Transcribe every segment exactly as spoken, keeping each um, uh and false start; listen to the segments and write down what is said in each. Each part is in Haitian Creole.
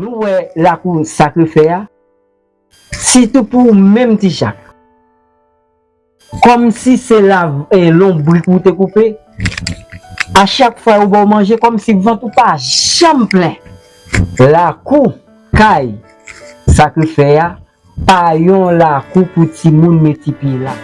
Nou wè lakou Sakrifè a, sitou pou ou menm Ti Jak. Kòmsi se la, e, lonbrik ou te koupe. A chak fwa yo ba w manje, kòmsi vant ou pa janm plen. Lakou kay Sakrifè a pa yon lakou pou timoun mete pye la.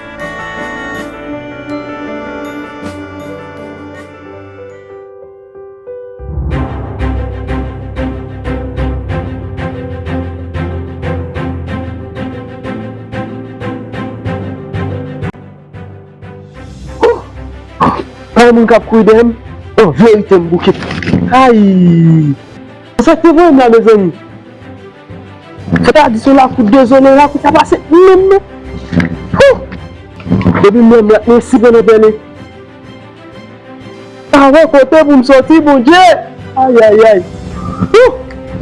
Ay, moun k ap kouri dèyè m, an verite m bouke. Ay! Sa k te voye m la, mezanmi? Sètadi se yon lakou dezole, lakou pa pase menm non. Hou! Depi m wè m la, men si pran nan pèlen. Pa wè kote pou m soti, Bondye! Ayayay! Hou!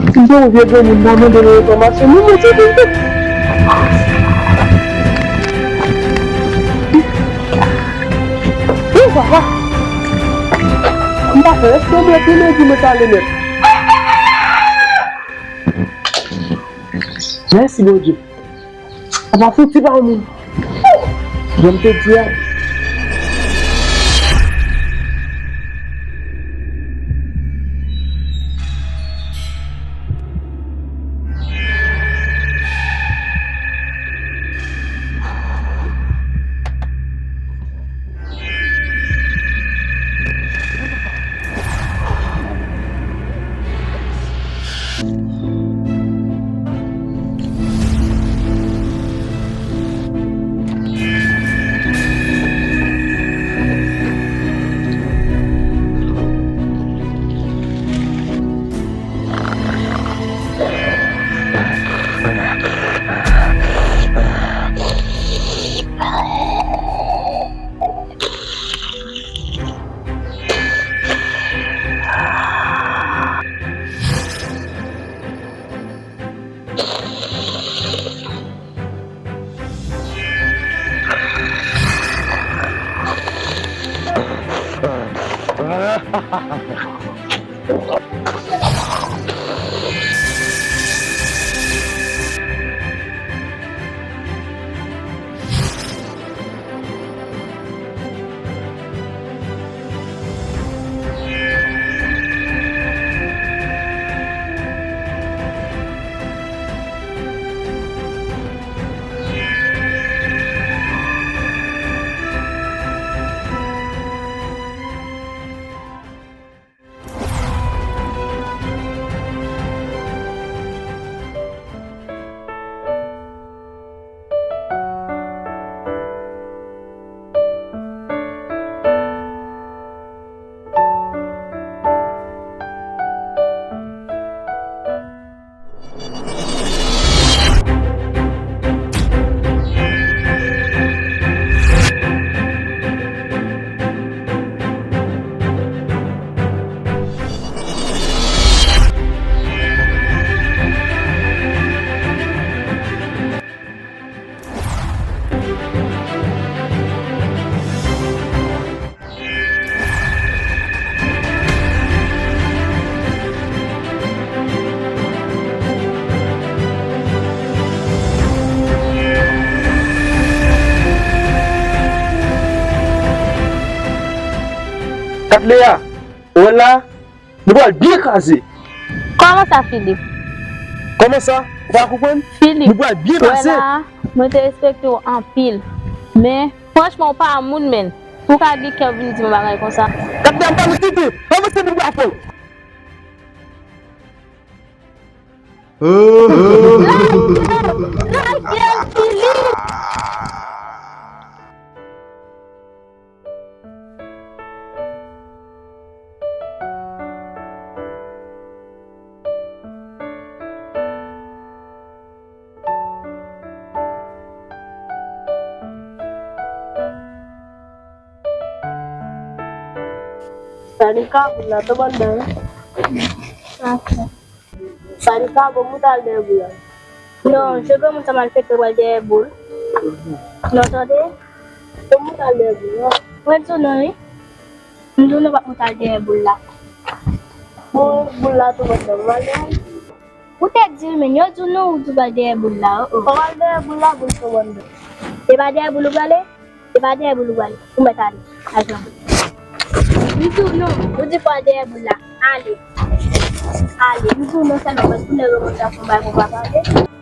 Si m te yon vye granmoun, m ta mande nou enfòmasyon, nou mete pou m te. Hou, papa! M pa fè, èske w mete men di mwen sa ale nèt? Mèsi, Bondye. Apa fouti pa moun. Jan m te di a. Gad Leya, ou wè l la? Nou pral byen kraze. Kòman sa, Filip? Kòman sa? Ou pa konprann? Filip, nou pral byen pase. Wè la, mwen te respekte w anpil. Men, franchman, ou pa moun, menn. Ou ka gen kè w vin di m bagay konsa. Gad, gad, gad, kite. Avanse, nou pral fè. Lage m, Filip! Sa li ka pou la, to bann dan. Sa li ka bon, mouta al dèyè boul la. Non, se granmoun sa malfektè pral dèyè boul. Non, tande. Bon, mouta al dèyè boul la. Mwen di w non, wi. M di w non, pa mouta al dèyè boul la. Bon, boul la tou mwen fè mal. Ou te di l, men yo di w non, ou di w pral dèyè boul la, o, o. Ou pral dèyè boul la, boul sou wonn do. Se pa dèyè boul ou prale? Se pa dèyè boul ou prale? Ou mèt ale. Al pran boul. M di w non, ou di w pral dèyè boul la. Ale. Ale. M di w non sèlman, paske ou lè yo konn sa fon bay konpa pale.